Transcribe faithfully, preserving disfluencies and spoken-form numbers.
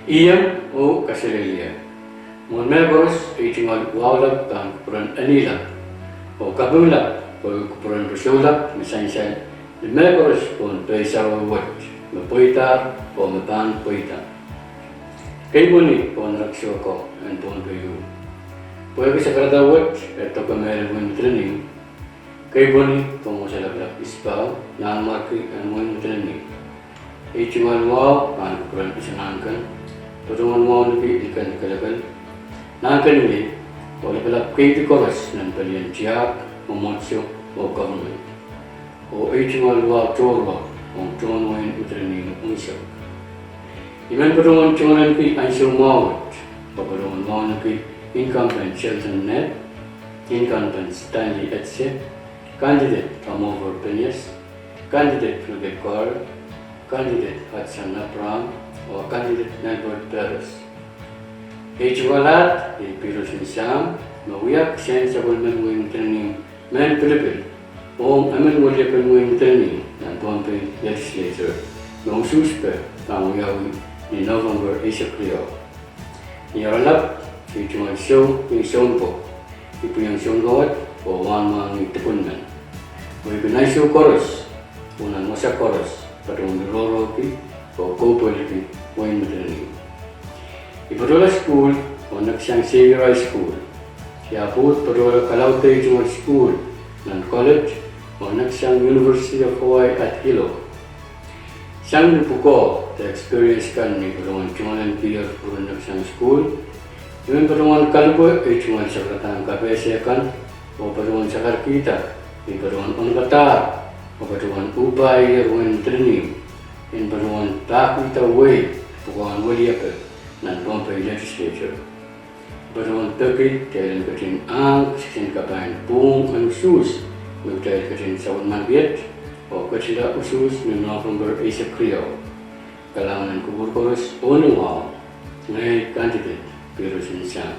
Iem oh kaselehlie. Mwohn mehkoaros, ei tungoal wahu lap pahn kupwuren eni lap, oh kaping lap pwe kupwuren risoh lap me sansal ni mehkoaros pohn pehi sarawi wet me pweidahr oh me pahn pweida. Kei pwoni pohn rekso ko en Pohnpei uh. Pwehki sakarada wet e doke mehlel wein Madolenihmw, kei pwoni pwong wasa lapalap Isipau, Nanmwarki en wein Madolenihmw. Ei tungoal wahu pahn kupwuren Ese Nahnken, patohwan wauneki Ilken Kelekel, Nahnken Iei, oh lapalap keidi koaros nan pelien tiahk, mwomwohdiso, oh government. Oh ei tungoal wahu tohrohr ong tohn wein Madolenihmw unsek. I men patohwan tungoaleniki ansou mwahu wet, oh patohwan wauneki incumbent Sheldon Ned, incumbent Stanley Etse, candidate Ramover Phineas, candidate Ricky Carl, candidate Hudson Abraham, oh candidate Nelbert Peres. Ei tungoal ahd iei Pirosin Sam, me wia kisehn sapwellimen wein Madolenihmw mehn pilipil ong emen weliepen wein Madolenihmw nan Pohnpei Legislature, me usuhs pahn wiawi ni November eisek riau. Ni ahr lap, ei tungoal sou iei Sounpwok, ipwiong Sounkawadih oh wahnwahn ni dipwin men. Pwehki ansou koaros oh nan wasa koaros patohwan rohrohki oh kohpweliki wein Madolenihmw. I patohla sukuhl oh neksang Xavier High School. I ahpw patohla kalaudehla ei tungoal sukuhl nan college oh neksang University of Hawaii at Hilo. Sang ni pwukoa de experience kan ni patohwan tungoaleniki kupwuren neksang sukuhl, I men patohwan kalipwe ei tungoal sakaradahn kapehse kan, oh patohwan sakarkihda ni patohwan onopadahr oh patohwan uhpailehr wein Madolenihmw en patohwan pahkihda wehi pwukoahn weliepe nan Pohnpei Legislature. I patohwan peki kitail en ketin ahng kisin kapai pwung en usuhs me kitail ketin sapwellimaniki iet, oh ketila usuhs ni November eisek riau. Kalahngan en kupwur koaros oh ni wahu, ngehi candidate Pirosin Sam.